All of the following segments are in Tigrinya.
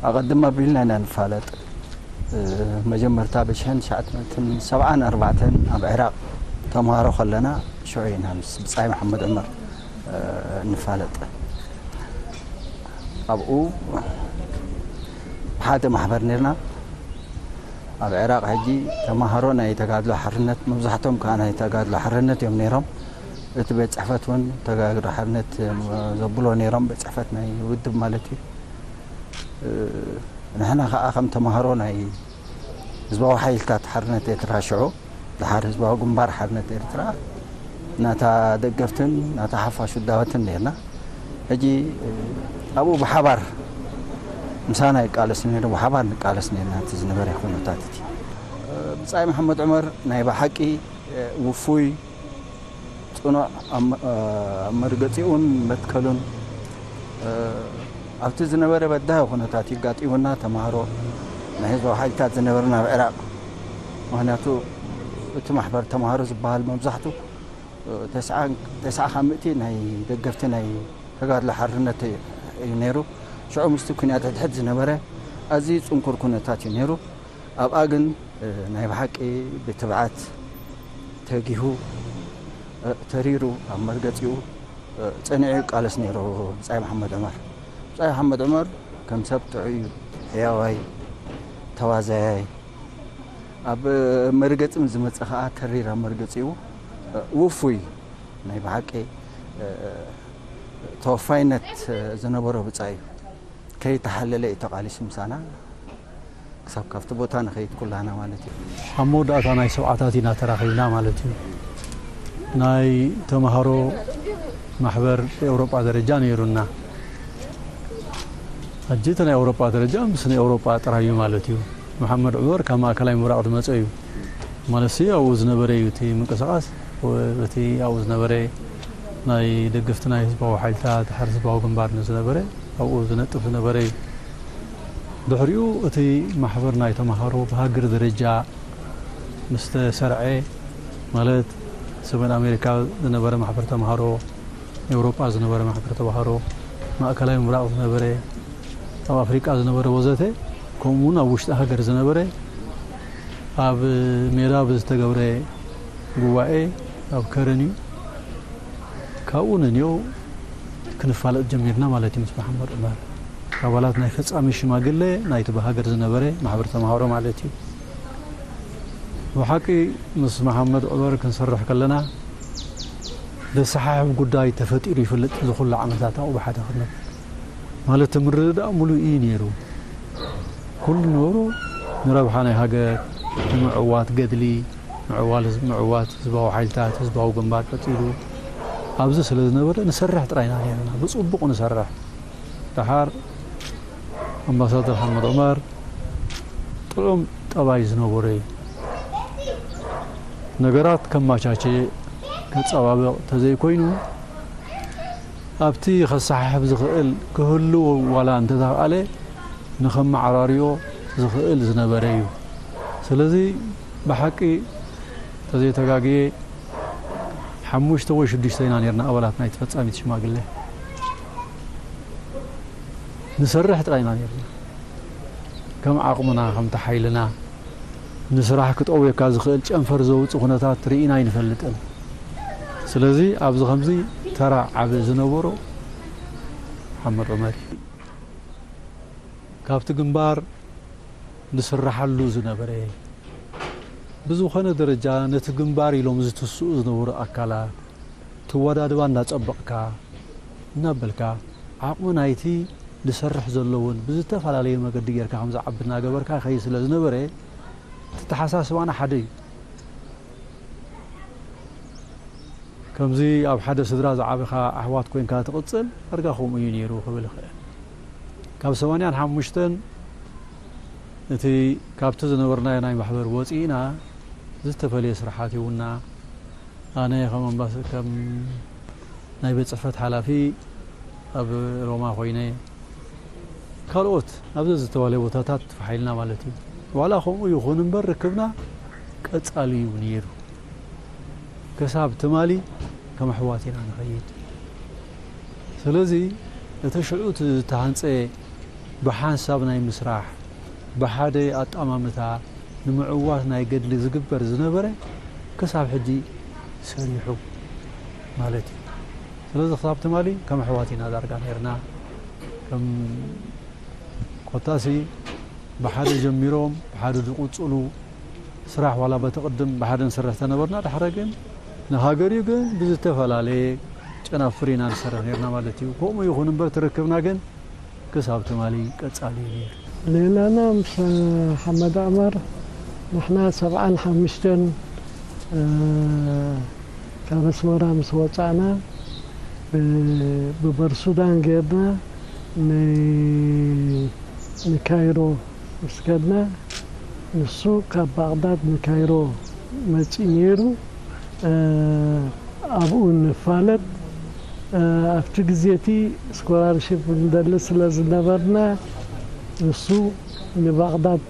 ኣቐድም ኣቢልና ኢና ንፋለጥ። መጀመርታ ብሽሕን ትሽዓተ ሚእትን ሰብዓን ኣርባዕተን ኣብ ዒራቕ ተምሃሮ ከለና ሽዑ ኢና ምስ ብጻይ መሓመድ ዑመር ንፋለጥ። ኣብኡ ሓደ ማሕበር ነርና። ኣብ ዒራቕ ሕጂ ተምሃሮ ናይ ተጋድሎ ሓርነት፣ መብዛሕቶም ከኣ ናይ ተጋድሎ ሓርነት እዮም ነይሮም። እቲ ቤት ጽሕፈት እውን ተጋድሎ ሓርነት ዘብሎ ነይሮም፣ ቤት ጽሕፈት ናይ ውድብ ማለት እዩ። ንሕና ከኣ ከም ተምሃሮ ናይ ህዝባዊ ሓይልታት ሓርነት ኤርትራ ሽዑ፣ ድሓር ህዝባዊ ግንባር ሓርነት ኤርትራ፣ ናታ ደገፍትን ናታ ሓፋሽ ውዳበትን ነርና። ሕጂ ኣብኡ ብሓባር ምሳና ይቃለስ ነይሩ፣ ብሓባር ንቃለስ ነርና። እቲ ዝነበረ ኩነታት እቲ ብጻይ መሓመድ ዑመር ናይ ብሓቂ ውፉይ፣ ጽኑዕ፣ ኣብ መ-፣ ኣብ መርገጺኡን መትከሉን ኣብቲ ዝነበረ በዳሂ ኩነታት እዩ ኣጋጢሙና። ተምሃሮ ናይ ህዝባዊ ሓይልታት ዝነበርና ኣብ ዒራቕ፣ ምኽንያቱ እቲ ማሕበር ተምሃሮ ዝበሃል መብዛሕቱ ተስዓ፣ ተስዓ ካብ ሚእቲ ናይ ደገፍቲ ናይ ተጋድሎ ሓርነት እዩ ነይሩ። ሽዑ ምስቲ ኩናት ሕድሕድ ዝነበረ ኣዝዩ ጽንኩር ኩነታት እዩ ነይሩ። ኣብኣ ግን ናይ ብሓቂ ብትብዓት ተጊሁ፣ ተሪሩ ኣብ መርገጺኡ ጸኒዑ ይቃለስ ነይሩ ብጻይ መሓመድ ዑመር። ብጻይ መሓመድ ዑመር ከም ሰብ ጥዑይ እዩ፣ ሕያዋይ፣ ተዋዛያይ፣ ኣብ መርገጺ ምስ ዝመጸ ከኣ ተሪር ኣብ መርገጺኡ ውፉይ ናይ ብሓቂ ተወፋይነት ዝነበሮ ብጻይ እዩ። ከይተሓለለ እዩ ተቓሊሱ ምሳና ክሳብ ካብቲ ቦታ ንኸይድ ኩላና ማለት እዩ። ኣብ መወዳእታ ናይ ሰብዓታት ኢና ተራኺብና ማለት እዩ። ናይ ተምሃሮ ማሕበር ብኤውሮጳ ደረጃ ነይሩና። ሕጂ እቲ ናይ ኤውሮጳ ደረጃ ምስ ናይ ኤውሮጳ ጥራይ እዩ ማለት እዩ። መሓመድ ዑመር ካብ ማእከላይ ምብራቕ ዝመጸ እዩ። ማለትሲ ኣብኡ ዝነበረ እዩ እቲ ምንቅስቓስ፣ እቲ ኣብኡ ዝነበረ ናይ ደገፍቲ ናይ ህዝባዊ ሓይልታት፣ ድሓር ህዝባዊ ግንባር ንዝነበረ ኣብኡ ዝነጥፍ ዝነበረ እዩ። ድሕሪኡ እቲ ማሕበር ናይ ተምሃሮ ብሃገር ደረጃ ምስ ተሰርዐ፣ ማለት ሰሜን ኣሜሪካ ዝነበረ ማሕበር ተምሃሮ፣ ኤውሮጳ ዝነበረ ማሕበር ተምሃሮ፣ ማእከላይ ምብራቕ ዝነበረ፣ ኣብ ኣፍሪቃ ዝነበረ ወዘተ፣ ከምኡ እውን ኣብ ውሽጢ ሃገር ዝነበረ ኣብ ሜዳ ብዝተገብረ ጉባኤ ኣብ ከረን እዩ። ካብኡ ንንዮ ክንፋለጥ ጀሚርና ማለት እዩ ምስ መሓመድ ዑመር። ኣባላት ናይ ፈጻሚ ሽማግለ ናይቲ ብሃገር ዝነበረ ማሕበር ተምሃሮ ማለት እዩ። ብሓቂ ምስ መሓመድ ዑመር ክንሰርሕ ከለና ዘሰሓሕብ ጉዳይ ተፈጢሩ ይፈልጥ። እዚ ኩሉ ዓመታት ኣብኡ ብሓደ ክንነብር ማለት ምርድዳእ ሙሉእ እዩ ነይሩ። ኩሉ ነበሩ ንረብሓ ናይ ሃገር፣ ንምዕዋት ገድሊ፣ ምዕዋል፣ ምዕዋት ህዝባዊ ሓይልታት፣ ህዝባዊ ግንባር ቀጺሉ ኣብዚ ስለ ዝነበረ ንሰርሕ ጥራይ ኢና ነርና። ብጽቡቕ ንሰርሕ። ደሓር ኣምባሳደር ሓመድ ዑመር ጥዑም ጠባይ ዝነበሮ እዩ። ነገራት ከማቻቸ፣ ከጸባብቕ ተዘይኮይኑ፣ ኣብቲ ከሰሓሕብ ዝኽእል ክህሉ ዋላ እንተተኽኣለ ንኸመዓራርዮ ዝኽእል ዝነበረ እዩ። ስለዚ ብሓቂ ተዘይተጋግየ ሓሙሽተ ወይ ሽዱሽተ ኢና ነርና ኣባላት ናይቲ ፈጻሚት ሽማግለ። ንሰርሕ ጥራይ ኢና ነርና። ከም ዓቕምና፣ ከምቲ ሓይልና፣ ንስራሕ ክጠውየካ ዝኽእል ጨንፈር ዘውጽእ ኩነታት ርኢና ኣይንፈልጥን። ስለዚ ኣብዚ ከምዚ ተራ ዓቢ ዝነበሮ መሓመድ ዑመር እዩ። ካብቲ ግንባር ዝስርሓሉ ዝነበረ፣ ብዝኾነ ደረጃ ነቲ ግንባር ኢሎም ዝትስኡ ዝነበሩ ኣካላት፣ ትወዳድባ እናጸበቕካ፣ እናበልካ፣ ዓቕሚ ናይቲ ዝሰርሕ ዘሎ እውን ብዝተፈላለየ መገዲ ጌርካ ከም ዝዓቢ እናገበርካ ይኸይድ ስለ ዝነበረ፣ እቲ ተሓሳስባና ሓደ እዩ። ከምዚ ኣብ ሓደ ስድራ ዝዓበኻ ኣሕዋት ኮይንካ ትቕጽል፣ ዳርጋ ከምኡ እዩ ነይሩ ክብል ይኽእል። ካብ ሰማንያን ሓሙሽተን እቲ ካብቲ ዝነበርናዮ ናይ ማሕበር ወጺእና ዝተፈለየ ስራሓት ሂቡና። ኣነ ከም ኣምባስ-፣ ከም ናይ ቤት ጽሕፈት ሓላፊ ኣብ ሮማ ኮይነ፣ ካልኦት ኣብ ዘዝተዋለየ ቦታታት ተፋሒልና ማለት እዩ። ዋላ ከምኡ ይኹን እምበር ርክብና ቀጻሊ እዩ ነይሩ። ክሳብ ትማሊ ከም ኣሕዋት ኢና ንኸይድ። ስለዚ እቲ ሽዑ እቲ ዝተሃንጸ ብሓንሳብ ናይ ምስራሕ፣ ብሓደ ኣጣማምታ ንምዕዋት ናይ ገድሊ ዝግበር ዝነበረ ክሳብ ሕጂ ሰሪሑ ማለት እዩ። ስለዚ ክሳብ ትማሊ ከም ኣሕዋት ኢና ዳርጋ ነርና። ከም ኮታሲ ብሓደ ጀሚሮም ብሓደ ዝቕጽሉ ስራሕ ዋላ በቲ ቅድም ብሓደ ንሰርሕ ተነበርና፣ ድሕረ ግን ንሃገር እዩ ግን ብዝተፈላለየ ጨናፍር ኢና ንሰርሕ ነርና ማለት እዩ። ከምኡ ይኹን እምበር ትርክብና ግን ክሳብ ትማሊ ቀጻሊ እዩ ነይሩ። ሌላና ምስ ሓመድ ኣዕመር ንሕና ሰብዓን ሓሙሽተን፣ እ፣ ካብ ኣስመራ ምስ ወጻእና ብ-፣ ብበር ሱዳን ጌርና ን-፣ ንካይሮ ምስ ከድና ንሱ ካብ ባቕዳድ ንካይሮ መጺኡ ነይሩ። እ፣ ኣብኡ ንፋለጥ። እ፣ ኣብቲ ግዜ እቲ ስኮላርሺፕ ንደሊ ስለ ዝነበርና ንሱ ንባቕዳድ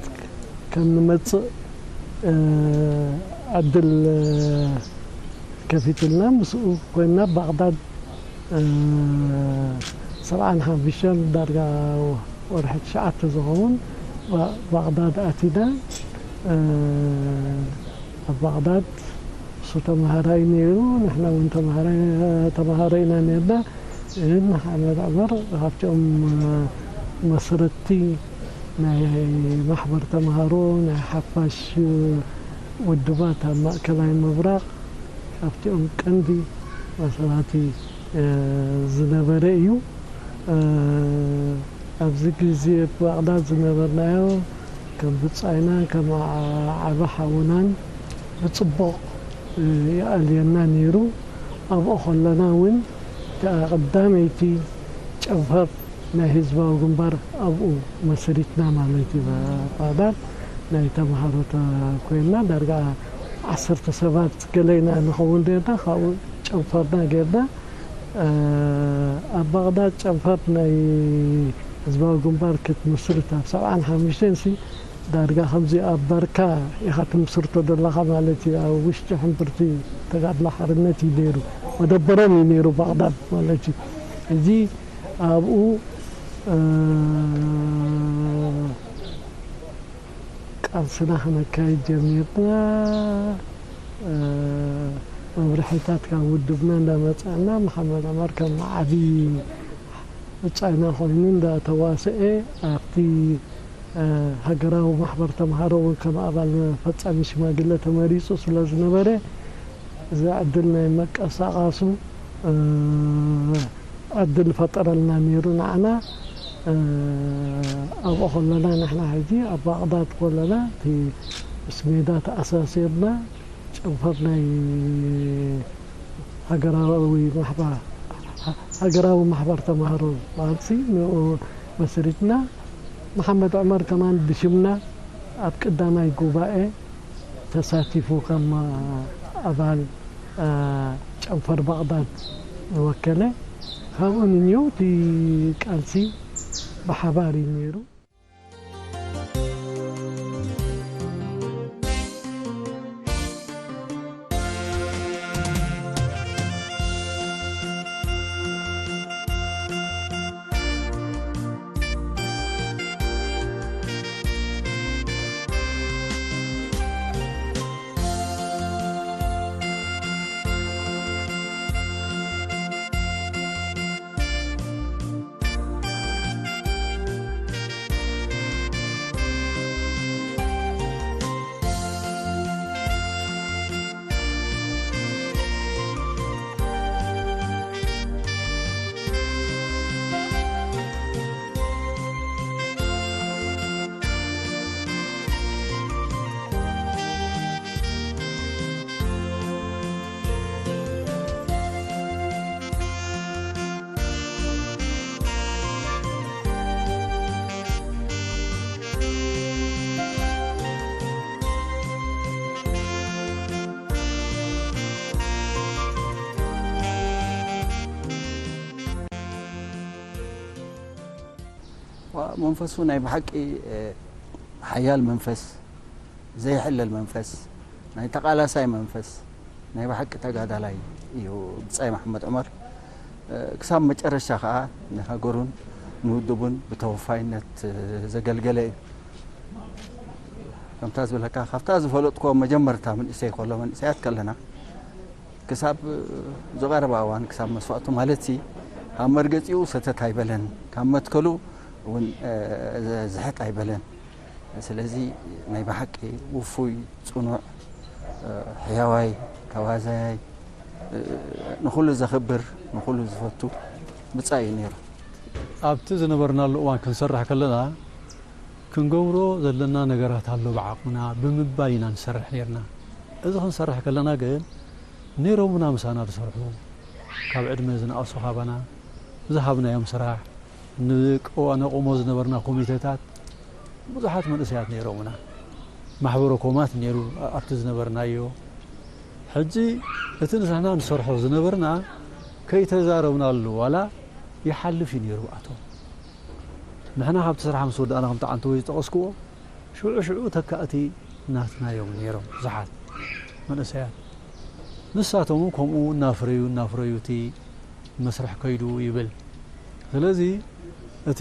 ከም ንመጽእ፣ እ፣ ዕድል፣ እ፣ ከፊትልና ምስኡ ኮይና ባቕዳድ እ፣ ሰብዓን ሓሙሽተን ዳርጋ ወርሒ ትሽዓተ ዝኸውን ባ-፣ ባቕዳድ ኣቲና። እ፣ ኣብ ባቕዳድ እሱ ተምሃራይ ነይሩ፣ ንሕና እውን ተምሃራይ፣ ተምሃሮ ኢና ነርና። ግን ሓመድ ዑመር ካብቲኦም፣ እ፣ መስረትቲ ናይ ማሕበር ተምሃሮ፣ ናይ ሓፋሽ ውድባት ኣብ ማእከላይ ምብራቕ ካብቲኦም ቀንዲ መሰራቲ፣ እ፣ ዝነበረ እዩ። እ፣ ኣብዚ ግዜ ባቕዳድ ዝነበርናዮ ከም ብጻይናን ከም ዓ-፣ ዓቢ ሓውናን ብጽቡቕ፣ እ፣ ይኣልየና ነይሩ። ኣብኡ ከለና እውን እታ ቀዳመይቲ ጨንፈር ናይ ህዝባዊ ግንባር ኣብኡ መስሪትና ማለት እዩ። ባቕዳድ ናይ ተምሃሮ ተ-፣ ኮይንና ዳርጋ ዓሰርተ ሰባት ገለ ኢና ንኸውን ነርና። ካብኡ ጨንፈርና ጌርና፣ እ፣ ኣብ ባቕዳድ ጨንፈር ናይ ህዝባዊ ግንባር ክትምስርት ኣብ ሰብዓን ሓሙሽተን ሲ ዳርጋ ከምዚ ኣብ በርካ ኢኻ ትምስርቶ ዘለኻ ማለት እዩ። ኣብ ውሽጢ ሕምብርቲ ተጋድሎ ሓርነት እዩ ነይሩ። መደበሮም እዩ ነይሩ ባቕዳድ ማለት እዩ። እዚ ኣብኡ፣ እ፣ ቃልስና ክነካይድ ጀሚርና። እ፣ መምርሒታት ካብ ውድብና እንዳመጻእና መሓመድ ዑመር ከም ዓቢ ብጻይና ኮይኑ እንዳተዋስኤ ኣብቲ፣ እ፣ ሃገራዊ ማሕበር ተምሃሮ እውን ከም ኣባል ፈጻሚ ሽማግለ ተመሪጹ ስለ ዝነበረ እዚ ዕድል ናይ መቀሳቓሱ፣ እ፣ ዕድል ፈጠረልና ነይሩ ንዓና። እ፣ ኣብኡ ከለና ንሕና ሕጂ ኣብ ባቕዳድ ከለና እቲ ምስ ሜዳ ተኣሳሲርና ጨንፈር ናይ ሃገራዊ ማሕባ-፣ ሃገራዊ ማሕበር ተምሃሮ በሃልሲ ንኡ መስሪትና። መሓመድ ዑመር ከማን ብሽምና ኣብ ቀዳማይ ጉባኤ ተሳቲፉ ከም ኣባል፣ እ፣ ጨንፈር ባቕዳድ ዝወከለ። ካብኡ ንንየው እቲ ቃልሲ ብሓባር እዩ ነይሩ። ዋ-፣ መንፈሱ ናይ ብሓቂ፣ እ፣ ሓያል መንፈስ፣ ዘይሕለል መንፈስ፣ ናይ ተቓላሳይ መንፈስ፣ ናይ ብሓቂ ተጋዳላይ እዩ ብጻይ መሓመድ ዑመር። እ፣ ክሳብ መጨረሻ ከኣ ንሃገሩን ንውድቡን ብተወፋይነት ዘገልገለ እዩ። ከምታ ዝበለካ ካብታ ዝፈለጥኮ መጀመርታ መንእሰይ ከሎ መንእሰያት ከለና ክሳብ ዝቐረባ እዋን ክሳብ መስዋእቱ ማለት ሲ ካብ መርገፂኡ ሰተት ኣይበለን፣ ካብ መትከሉ እውን ዝሕጥ ኣይበለን። ስለዚ ናይ ብሓቂ ውፉይ፣ ጽኑዕ፣ ሕያዋይ፣ ተዋዛያይ፣ ንኹሉ ዘኽብር፣ ንኹሉ ዝፈቱ ብጻይ እዩ ነይሩ። ኣብቲ ዝነበርናሉ እዋን ክንሰርሕ ከለና ክንገብሮ ዘለና ነገራት ኣሎ፣ ብዓቕምና ብምባል ኢና ንሰርሕ ነርና። እዚ ክንሰርሕ ከለና ግን ነይሮምና ምሳና ዝሰርሑ፣ ካብ ዕድመ ዝነኣሱ ካባና ዝሃብናዮም ስራሕ፣ ንቆ-፣ ነቑሞ ዝነበርና ኮሚቴታት ብዙሓት መንእሰያት ነይሮምና። ማሕበረ ኮማት ነይሩ ኣብቲ ዝነበርናዮ። ሕጂ እቲ ንሕና ንሰርሖ ዝነበርና ከይተዛረብናሉ ዋላ ይሓልፍ እዩ ነይሩ ብኣቶም። ንሕና ካብቲ ስራሕ ምስ ወዳእና ከምቲ ዓንተወይ ዝጠቐስክዎ ሽዑ ሽዑ ተካእቲ ናትና እዮም ነይሮም ብዙሓት መንእሰያት። ንሳቶም እውን ከምኡ እናፍረዩ እናፍረዩ እቲ መስርሕ ከይዱ ይብል። ስለዚ እቲ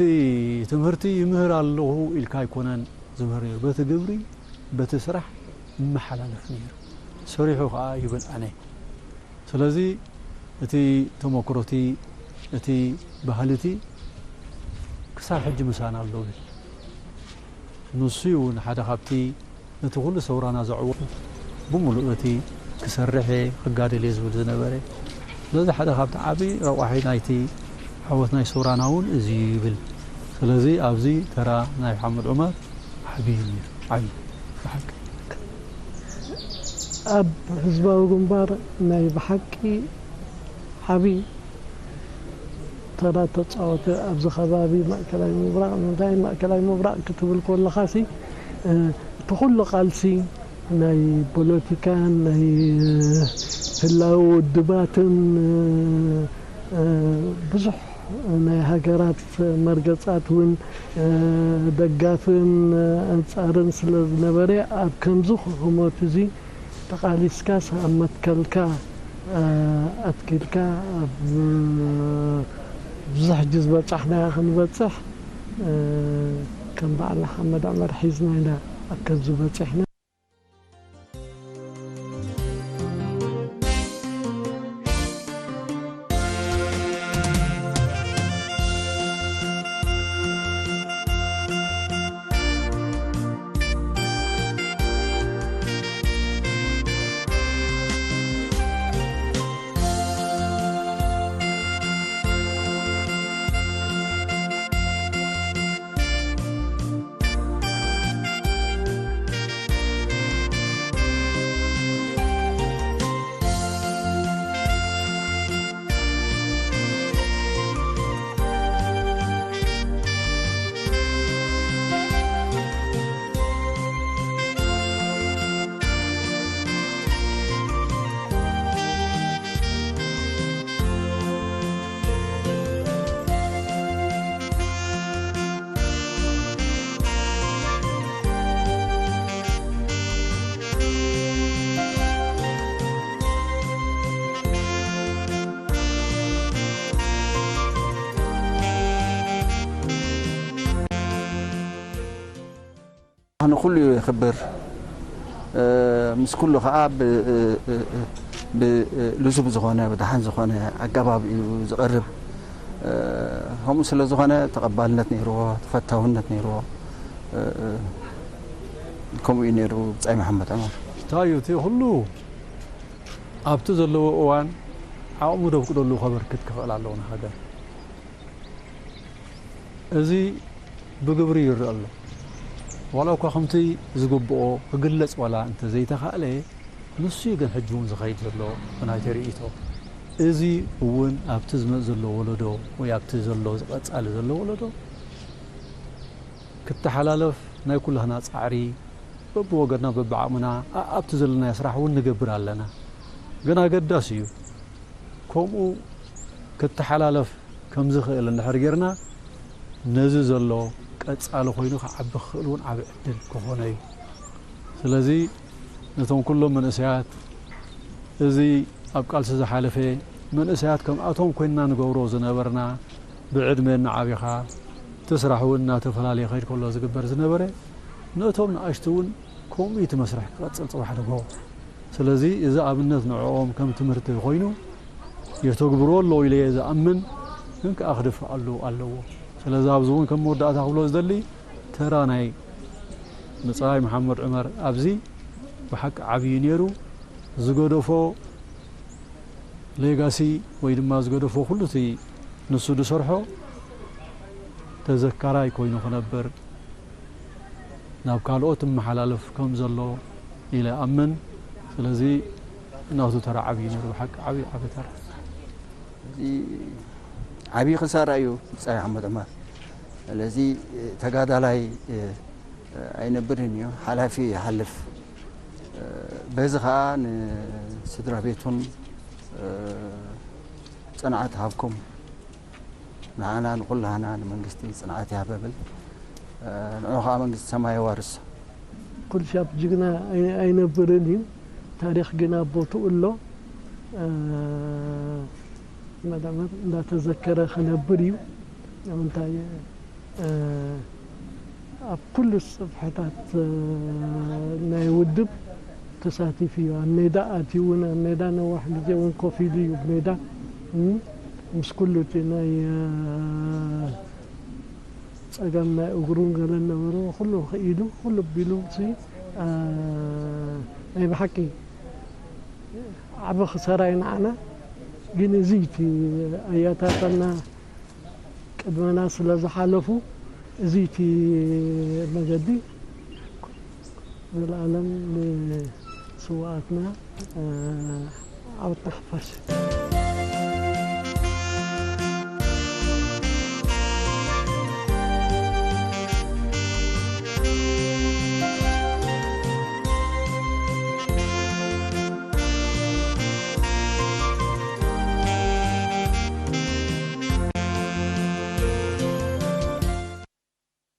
ትምህርቲ ይምህር ኣለኹ ኢልካ ኣይኮነን ዝምህር ነይሩ፣ በቲ ግብሪ በቲ ስራሕ ይመሓላለፍ ነይሩ፣ ሰሪሑ ከዓ ይብል ኣነ። ስለዚ እቲ ተመክሮቲ እቲ ባህልቲ ክሳብ ሕጂ ምሳና ኣሎ ብል። ንሱ እውን ሓደ ካብቲ ነቲ ኩሉ ሰውራና ዘዕወቱ ብምሉእ እቲ ክሰርሕ እየ ክጋደል እየ ዝብል ዝነበረ። ስለዚ ሓደ ካብቲ ዓቢ ረቋሒ ናይቲ ዓወት ናይ ሰውራና እውን እዚ እዩ ይብል። ስለዚ ኣብዚ ተራ ናይ ሓመድ ዑመር ዓቢ እዩ ነይሩ፣ ዓቢ ብሓቂ። ኣብ ህዝባዊ ግንባር ናይ ብሓቂ ዓቢ ተራ ተጻወተ። ኣብዚ ከባቢ ማእከላይ ምብራቕ፣ ንምንታይ ማእከላይ ምብራቕ ክትብል ከለኻሲ እቲ ኩሉ ቃልሲ ናይ ፖለቲካን ናይ ህላወ ውድባትን ብዙሕ ናይ ሃገራት መርገጻት እውን ደጋፍን ኣንጻርን ስለ ዝነበረ ኣብ ከምዚ ኩመት እዚ ተቓሊስካስ ኣብ መትከልካ ኣትኪልካ ኣብ ብዙሕ ሕጂ ዝበጻሕናዮ ክንበጽሕ ከም በዓል ሓመድ ዑመር ሒዝና ኢና ኣብ ከምዚ በጺሕና። ንኹሉ የኽብር፣ ምስ ኩሉ ኸዓ ብ-፣ ብ-፣ ልዙብ ዝኾነ፣ ብደሓን ዝኾነ ኣገባብ እዩ ዝቐርብ። ከምኡ ስለ ዝኾነ ተቐባልነት ነይርዎ፣ ተፈታውነት ነይርዎ። ከምኡ እዩ ነይሩ ብጻይ መሓመድ ዑመር። እንታይ እዩ እቲ ኩሉ ኣብቲ ዘለዎ እዋን ዓቕሙ ደፍቅደሉ ከበርክት ክኽእል ኣለዎ ንሃገር። እዚ ብግብሪ ይረአ ኣሎ። ዋላ እኳ ከምቲ ዝግብኦ ክግለጽ ዋላ እንተ ዘይተኻእለ፣ ንሱ እዩ ግን ሕጂ እውን ዝኸይድ ዘሎ ብናይቲ ርእይቶ። እዚ እውን ኣብቲ ዝመጽእ ዘሎ ወለዶ ወይ ኣብቲ ዘሎ ዝቐጻሊ ዘሎ ወለዶ ክተሓላለፍ ናይ ኩላህና ጻዕሪ በብወገንና በብዓቕምና ኣ-፣ ኣብቲ ዘለናዮ ስራሕ እውን ንገብር ኣለና። ግን ኣገዳሲ እዩ ከምኡ ክተሓላለፍ ከም ዝኽእል እንድሕር ጌርና፣ ነዚ ዘሎ ቀጻሊ ኮይኑ ክዓቢ ክኽእል እውን ዓቢ ዕድል ክኾኖ እዩ። ስለዚ ነቶም ኩሎም መንእሰያት፣ እዚ ኣብ ቃልሲ ዝሓለፈ መንእሰያት ከምኣቶም ኮይንና ንገብሮ ዝነበርና፣ ብዕድመ እናዓቢኻ፣ እቲ ስራሕ እውን እናተፈላለየ ከይድ ከሎ ዝግበር ዝነበረ፣ ንእቶም ንኣሽቱ እውን ከምኡ እቲ መስርሕ ክቐጽል ጽባሕ ንግሆ። ስለዚ እዚ ኣብነት ንዕኦም ከም ትምህርቲ ኮይኑ፣ የተግብሮ ኣለዉ ኢለ እየ ዝኣምን፣ ግን ከኣ ክድፍኣሉ ኣለዎ። ስለዚ ኣብዚ እውን ከም መወዳእታ ክብሎ ዝደሊ፣ ተራ ናይ ብጻይ መሓመድ ዑመር ኣብዚ ብሓቂ ዓብዪ ነይሩ። ዝገደፎ ሌጋሲ ወይ ድማ ዝገደፎ ኩሉ እቲ ንሱ ዝሰርሖ ተዘካራይ ኮይኑ ክነብር፣ ናብ ካልኦት እመሓላለፍ ከም ዘሎ ኢለ ኣምን። ስለዚ ናቱ ተራ ዓብዪ ነይሩ፣ ብሓቂ ዓብዪ ዓቢ ተራ። እዚ ዓብዪ ክሳራ እዩ ብጻይ መሓመድ ዑመር። ስለዚ ተጋዳላይ ኣይነብርን እዩ፣ ሓላፊ ይሓልፍ። በዚ ኸኣ ንስድራ ቤቱን ጽንዓት ሃብኩም፣ ንዓና ንኹላህና ንመንግስቲ ጽንዓት ይሃበብል። ንዑ ኸኣ መንግስቲ ሰማይ የዋርሶ። ኩልሻብ ጅግና ኣይ- ኣይነብርን እዩ። ታሪኽ ግን ኣብ ቦትኡ ኣሎ። መደመር እንዳተዘከረ ክነብር እዩ። ንምንታይ ኣብ ኩሉ ጽፍሕታት ናይ ውድብ ተሳቲፉ እዩ። ኣብ ሜዳ ኣትዩ እውን ኣብ ሜዳ ነዋሕ ግዜ እውን ኮፍ ኢሉ እዩ ሜዳ ምስ ኩሉ እቲ ናይ ጸገም ናይ እግሩን ገለን ነበረ። ኩሉ ክኢሉ ኩሉ ቢሉ ሲ ናይ ብሓቂ ዓቢ ክሰራይ ንዓና ግን እዚ እቲ ኣያታትና ቅድመና ስለ ዝሓለፉ እዚ እቲ መገዲ ዘለኣለም ንስውኣትና ዓወትና ሓፋሽ።